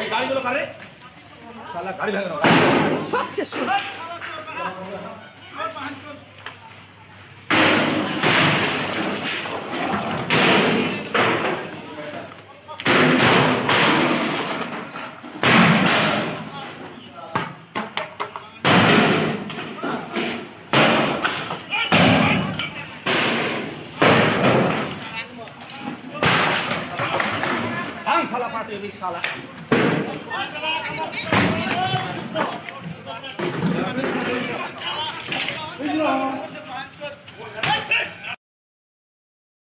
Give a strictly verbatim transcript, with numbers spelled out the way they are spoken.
এই গাড়িগুলো কারে? শালা গাড়ি ভেঙে দাও। সব শেষ করো। Ang sala pati ni sala.